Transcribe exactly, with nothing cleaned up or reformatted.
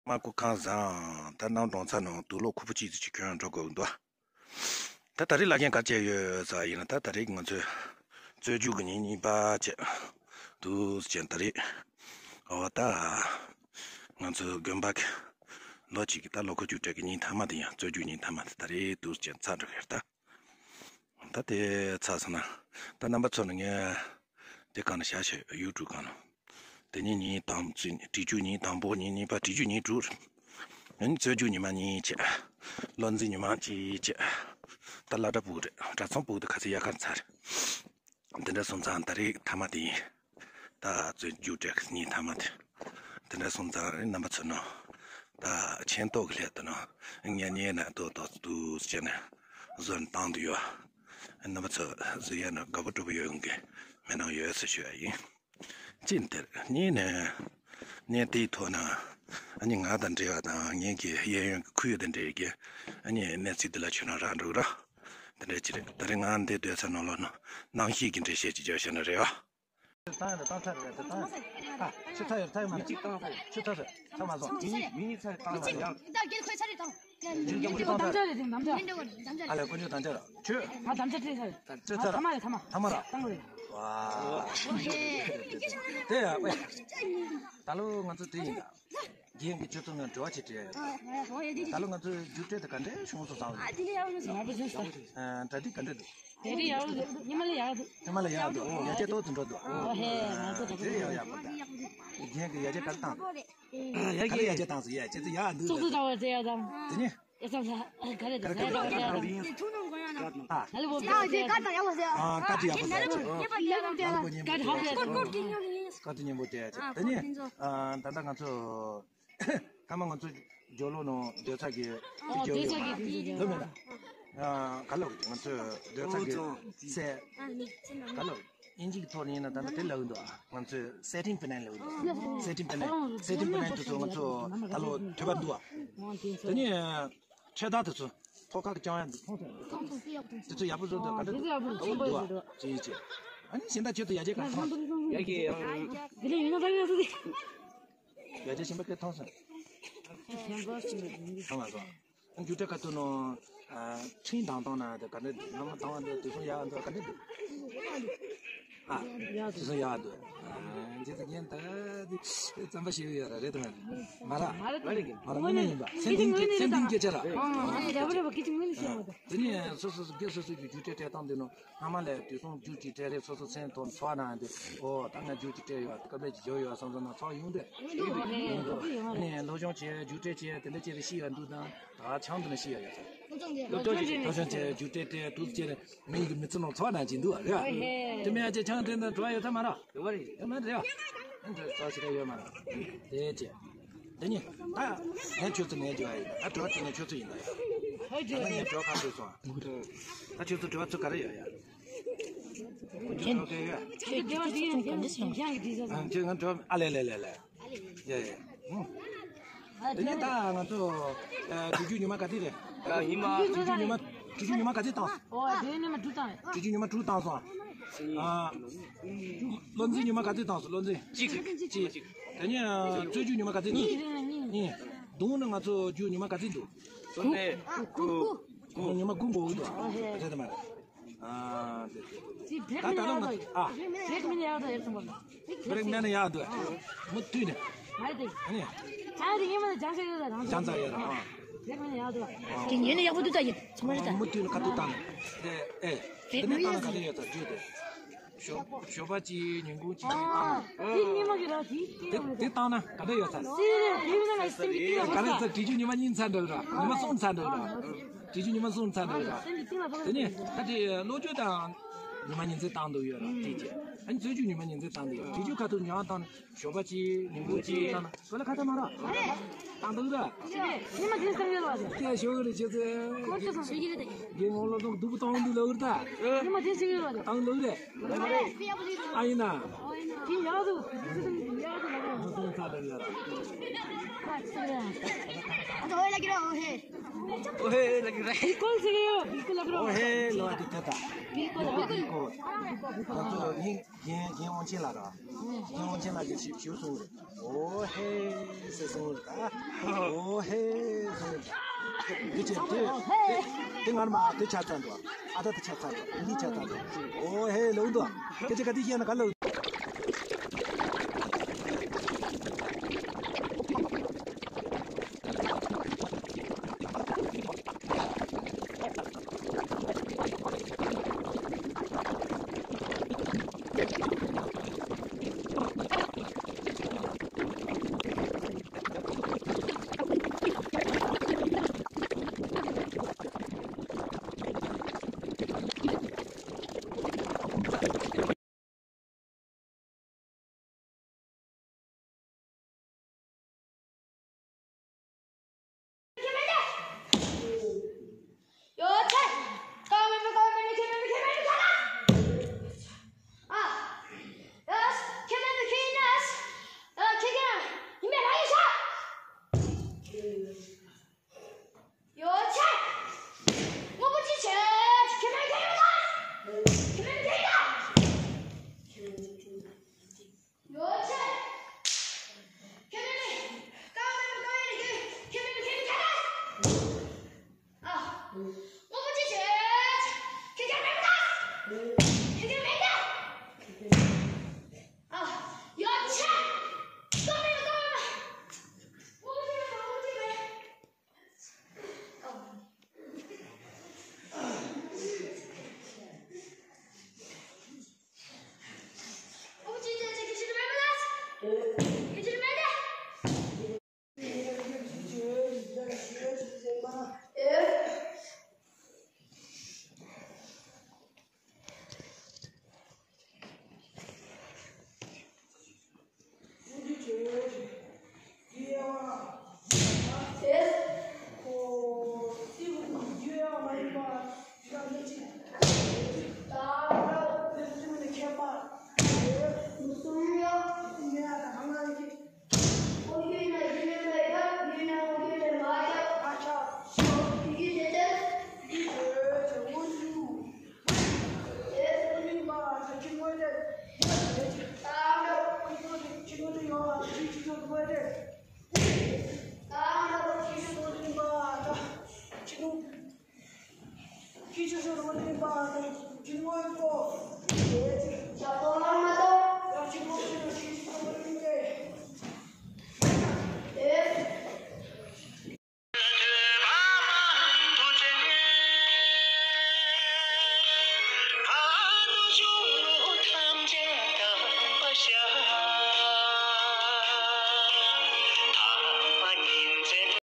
མ་སྐུ་ཁམས་བཟང་། ད་གནམ་གྲང་ཚ་ནང་དུག་ལོག་ཁུ་བུ་གཅིག་ཙམ་ཅིག་གྱོན་འགྲོ་དགོས་འདུག་ད་ད་རེས་ལ་རྒན་ག་བྱས་ཡོད་ཟེར་ཡིན་ན། ད་ད་རེས་ང་ཚོས་རྩོད་རྒྱུགས་ཀྱི་ཉིན་གཉིས་པ་བྱས་འདུག་ཅེས། ད་རེས་འོ་ད་ང་ཚོའི་དགོན་པ་གི་ལོ་གཅིག་གི་ད་ལོ་འཁོར་རྒྱུགས་སྤྲོད་ཀྱི་ཉིན་མཐའ་མ་དེ་ཡང་རྩོད་རྒྱུགས་ཉིན་མཐའ་མ་དེ་ད་རེས་འདུག་ཅེས་ཚར་འགྲོ་གི་རེད་ད། ད་དེ་ཚར་སོང་ན། ད་རྣམ་པ་ཚོ་ནི་ངས་དེ་སྒང་ལ་བཞག་བྱས་ཡུ་ཊུབ་སྒང་ལ། དེ་ཉིན་ཉིན་དང་བཙུན་བྲིས་རྒྱུགས་ཉིན་དང་པོ་ཉིན་གཉིས་པ་བྲིས་རྒྱུགས་ཉིན་དྲུག་རེད། ཨ་ནི་རྩོད་རྒྱུགས་ཉི་མ་གཉིས་བྱས། བློ་འཛིན་ཉི་མ་གཅིག་བྱས། ད་སློབ་གྲྭ་ཕྲུ་གུ་རེད། གྲྭ་ཚང་ཕྲུ་གུ་དེ་ག་ཚོད་ཡར་ཁར་ཚར་རེད། དེ་འདྲ་སོང་ཙང་ད་རེས་མཐའ་མ་དེ་ཡིན། ད་རྩོད་རྒྱུགས་སྤྲོད་ཀྱི་ཉིན་མཐའ་མ་དེ། དེ་འདྲ་སོང་ཙང་རེད། རྣམ་པ་ཚོ་ནང་ད་མཆན་ཐོག་གི་སླད་དུ་ནང་ངས་ཉན་ན་ཏོག་ཏོག་འདུག་ཟེར་ནས་བཟོ་ནས་བཏང་དུ་ཡོད། རྣམ་པ་ཚོ་བཟོ་ཡ་ན་དགའ་པོ་སྤྲོ་པོ་ཡོད་ཡོང་གི་མེད་ནང་ཡོད་ཟེར་ཞུ་ཡ་ཡིན། ཅི་འདིར་ཉན་ནས་ཉན་དེའི་ཐོག་ན་ཨ་ནི་ང་དང་འབྲེལ་བ་དང་ངེད་ཀྱི་གཡས་གཡོན་གྱི་ཁུལ་དང་འབྲེལ་གྱི་ཨ་ནི་གནས་ཚུལ་འདི་ལ་ཁྱོད་རང་རག་འགྲོ་གི་ར། དེ་འདྲ་ཅི་རེད། ད་རེས་ང་འདི་སྡོད་ས་ནང་ལོགས་ནང་གནམ་གཤིས་ཀྱི་འགྲེལ་བཤད་ཅིག་རྒྱག་ཤེས་ན་རེད་བ། བཏང་ཡོད་བཏང་ཚར་རེད། བཏང་ཨ་ཆུ་ཚ་ཡོད་ཚ་ཡོད་མ་རེད། ཆུ་ཚ་ཚ་ཚ་མ་སོང་། མི་གཉིས་ཚ་བཏང་ལ་ཡང་། ད་རྒྱལ་ཁོས་ཚ་རེད་བཏང་། ཡིན་ཀྱང་ཁོ་ཚོ་དམ་བཅའ་རེད་དེ་དམ་བཅའ། ཨ་ལས་དཀོན་མཆོག་དམ་བཅའ་ར་ཆུ། ང་དམ་བཅའ་སྤྲད་ཚར་རེད། ད་སྤྲད་ཚར་ཐ་མ་རེད་ཐ་མ། ཐ་མ་ར། བཏང་རེད། ཝ། དེ་ཡ་ཝེ། ད་ལོ་ང་ཚོ་དེ་ཡིན་ད། རྒན་གྱི་ཆུ་ཚོད་ནང་དྲི་བ་ཅིག་དྲིས་ཡ་ཡོད། ད་ལོ་ང་ཚོའི་རྒྱུགས་སྤྲོད་དེ་ག་འདྲའི་བྱུང་སོང་ཙང་། ཨ་དེ་ལས་ཡག་པོ་བྱུང་སོང་། ཡག་པོ་བྱུང་སོང་། གྲ་སྒྲིག་ག་འདྲ་འདུག་དེ་རིང་ཡག་པོ་འདུག་ཉི་མ་ལས་ཡག་འདུག་ཉི་མ་ལས་ཡག་འདུག་ཡར་རྒྱས་ཏོག་ཙམ་འགྲོ་འདུག་ཨོ་ཧེ་ང་ཚོ་དེ་ཡག་ཡག་པོ་འདུག་རྒན་གྱི་ཡར་རྒྱས་ག་རེ་བཏང་འདུག་ཡར་རྒྱས་ཡར་རྒྱས་བཏང་སོང་། ཡར་རྒྱས་ཚོ་ཡག་འདུག་ཙོག་ཙོག་འདྲ་བོ་རེད་ཡ་དང་། དེ་ནི། ཨེ་ཙམ་ལ་ག་རེ་འདུག་ག་རེ་འདུག་ད་ལ་བོ་ཡག་ཡག་ཡག་ཡག་ཨ་ཀ་ཅི་ཡག་པོ་ཡག་ཡག་ཀ་ཅི་ཡག་པོ་ ཡག་ཡག་ཀ་ཅི་སྙན་པོ་དེ་ཡག་ཡག་དེ་ནི་ད་ལྟ་ང་ཚོ། ཐ་མ་ང་ཚོ་ཇོ་ལོ་ནང་སྡོད་ས་གི་ཨོ་སྡོད་ས་གི་ལོ་མེད་ན། ག་ལ་ང་ཚོ་སྡོད་ས་གི་སེ་ག་ལ་ཨིན་ཇི་གི་ཐོག་ནས་ཡིན་ན་ད་ལྟ་དེ་ལབ་འདུག་ང་ཚོས་སེ་ཊིང་པི་ལན་ལབ་འདུག་སེ་ཊིང་པི་ལན། སེ་ཊིང་པི་ལན་དེ་ཚོ་ང་ཚོ་ད་ལོ་ཐོས་པ་འདུག་དེ་ནས་ཆེ་ད་དེ་ཚོ་ཐོག་ཁ་གི་ཅང་ཡ་འདུག་དེ་ཚོ་ཡག་པོ་བཟོ་འདུག་ག་འདྲ་འདུག་འདུག་ཅི་ཡིན་ཅི། ཨ་ནི་གཞན་དག་ཁྱོད་ཚོ་ཡར་རྒྱས་ག་ཐོང་། ཡར་རྒྱས་ཡང་། དེ་ལས་ཡིན་ན་ད་ཡོད་ཚོད་དེ། ཡར་རྒྱས་གཞན་པ་སྐད་ཐོང་སོང་། ཐོང་མ་སོང་། རྒྱུ་འབྲས་ཁ་ཐུག་ནོ། ཁྲིན་དང་དང་ན་དེ་ག་འདྲ་འདུག་ནམ་དང་བ་འདུག་དུས་སོང་ཡག་འདུག་ག་འདྲ་འདུག་ཨ། དུས་སོང་ཡག་འདུག་ཇི་ལྟར་ཉན་ད་དེ་རྩམ་པ་ཞིག་ཡོད་ར་རེད་དམ། མ་ར། མ་ར་དངོས་གནས་ཡིན་པ་སེམས་གཏིང་སེམས་གཏིང་སྐད་ཆ་ར། དེ་ནས་སོ་སོ་སོ་སྒེར་སོ་སོ་གི་རྒྱུ་འབྲས་སྤྲད་སྟངས་འདི་ནོ། སྔ་མ་ལས་དུས་སོང་རྒྱུགས་ཅིག་སྤྲད་རེས་སོ་སོ་མཚན་ཐོག་ཚོགས་གནང་དུས་ཨོ་ད་ང་རྒྱུགས་ཅིག་སྤྲད་ཡོད་སྐབས་རེ་ཅིག་བཞག་ཡོད་བསམ་བསམ་ན་ཚོགས་ཡོང་དུས་ཨ་ནི་སློབ་སྦྱོང་བྱས་རྒྱུགས་སྤྲད་བྱས་དེ་འདྲ་ཅིག་རེ་ཤི་ཡོད་འདུག་དང་ད་ཆང་དུ་ན་ཤི་ཡོད་ཡོད་ཚེ་སློབ་སྦྱོང་བྱས་རྒྱུགས་སྤྲད་དེ་དུས་ཅིག་རེ་མི་ཡི་གི་མི་ཚེ་ནང་ཚོགས་གནང་ཅིག་འདུག་ཨ་རེད་དེ་མི་ཡ་ཅེ་ཆང་དྲན་དང་འགྲོ་ཡོད་ཚེ་མ་ར་ཡོད་མ་རེད་ཨ་འདྲ་ཚོགས་ཤི་རེ་ཡོད་མ་ར་དེ་ཅེ། དེ་ནི་ད་ངས་ཁྱོད་ཚོ་ནས་བརྗོད་ཡ་ཡིན། ད་དྲི་བ་དེ་ནས་ཁྱོད་ཚོ་ཡིན་ད་ཡ། ད་ངས་དྲི་བ་ག་འདྲ་སོང་། ད་ཁྱོད་ཚོ་དྲི་བ་ཚོ་ག་རེ་ཡོད་ཡ། ཁྱོད་ཚོ་ག་རེ་ཡོད། ཁྱོད་དྲི་བ་དེ་ཡིན་ཁྱོད་ང་དྲི་བ་ཨ་ལེ་ལེ་ལེ་ལེ། ཡ་ཡ། དེ་ནས་ད་ང་ཚོ་དུས་རྒྱུན་ཉི་མ་ག་ཚོད་རེད། ཉི་མ། དུས་རྒྱུན་ཉི་མ་དུས་རྒྱུན་ཉི་མ་ག་ཚོད་བཏང་། ཨོ་དེ་ཉི་མ་དྲུག་བཏང་། དུས་རྒྱུན་ཉི་མ་དྲུག་བཏང་སོང་། ཨ། བློ་འཛིན་ཉི་མ་ག་ཚོད་བཏང་སོང་བློ་འཛིན། གཅིག་གཅིག་དེ་ནས་རྩོད་རྒྱུགས་ཉི་མ་ག་ཚོད་འདུག་གཉིས། གདོང་ནི་ང་ཚོ་རྒྱུགས་ཉི་མ་ག་ཚོད་འདུག་དགུ། དགུ། ཉི་མ་དགུ་འགོར་གི་འདུག་རེད་དམ་མ་རེད། ཨ། དེ་དེ། ཅི་བེད་མི་ནས་ཡག་དོ། ཨ། བེད་མི་ནས་ཡག་དོ་ཡར་སོང་བ། བེད་མི་ནས་ཡག་དོ། མུ་མཐུད་ནས། ཨ་དེ། ཨ་ནི། ཨ་དེ་ཉི་མ་ལ་སྦྱང་ས་ཡོད་ལ་རང་སྦྱང་ས་ཡོད་ར། ཨ། བེད་མི་ནས་ཡག་དོ། དེ་ཉིན་ནས་ཡག་པོ་འདུག་ད་ཡིན་ཚང་མ་རེད་ད། མུ་མཐུད་ནས་ཁ་ཐུག་བཏང་ནས། དེ་ཨེ། དེ་ནས་བཏང་ན་ག་འདྲ་ཡོད་ད་རྒྱུ་དེ། ཞོགས་ཞོགས་པ་གཅིག་ཉིན་གུང་གཅིག་བཏང་། ཨ་དེ་ཉི་མ་གི་ར་དེ་དེ་དེ་བཏང་ན་ག་འདྲ་ཡོད་ཚ། སེ་རེ་དེ་བས་ན་ང་སེམས་ཀྱི་གཏིང་ལ་ག་རེ་ཚ་དྲི་ཆུ་ཉི་མ་གཉིས་ཚ་འདྲ་ར་ཉི་མ་གསུམ་ཚ་འདྲ་ར། དྲི་ཆུ་ཉི་མ་གསུམ་ཚ་འདྲ་ར། སེམས་ཀྱི་གཏིང་ལ་ཕོག་ད་དེ་བློ་བཅོས་དང་ཉི་མ་ཉིན་མཚན་བཏང་འདུག་ཡོད་ར་དེ་རྗེས་ཨ་ནི་རྩོད་རྒྱུགས་ཉི་མ་ཉིན་མཚན་བཏང་འདུག་ཡོད་དྲི་ཆུ་ཁ་ཐུག་ཉི་མ་བཏང་ན། ཞོགས་པ་གཅིག་ཉིན་གུང་གཅིག་བཏང་ན་དགོས་ལ་ཁ་ཐག་མ་རག་བཏང་འདུག་ར། ཉི་མ་དེ་སང་ཡོད་ར། ཁྱེད་ཞོགས་རེ་ཆེ་ཚེ། ཁོང་ཚོ་སང་ཞོགས་ཀྱི་རེད་དེ། རྒན་ངོ་ལོ་ཏོག་སྡུག་པོ་བཏང་འདུག་ལབ་ར་ད། ཉི་མ་དེ་སང་ཡོད་ར། བཏང་ལབ་རེད། ཨ་ཡིན་ན། དེ་ཡག་འདུག་ཡག་འདུག་ལབ་ར། ཨ་ད་ཨོ་ཧེ་ལགས་ཀྱི་ར་ཨོ་ཧེ། ཨོ་ཧེ་ལགས་ཀྱི་ར། ཨི་ཀོལ་ཟེར་གི་ཡོད། ཨི་ཀོལ་ལགས་ཀྱི་ར། ཨོ་ཧེ་ལོ་ཨ་ཏི་ཏ་ཏ། ཨི་ཀོལ་ཨི་ཀོལ། ང་ཚོ་ཡིན་རྒན་རྒན་དབང་ཆེན་ལགས་ར། རྒན་དབང་ཆེན་ལགས་ཀྱིས་ཞིབ་ཞིབ་གསུངས་རེད། ཨོ་ཧེ་ཟེར་གསུངས་རེད་ད། ཨོ་ཧེ་ཟེར། འདི་ཆེ་འདི་འདི་ང་མ་འདི་ཆ་ཚང་འདུག་ཨ་ད་འདི་ཆ་ཚང་འདུག་འདི་ཆ་ཚང་འདུག་ཨོ་ཧེ་ལོ་འདུག་སྐད་ཆ་ག་དེ་བཤད་ན་ག་ལོ།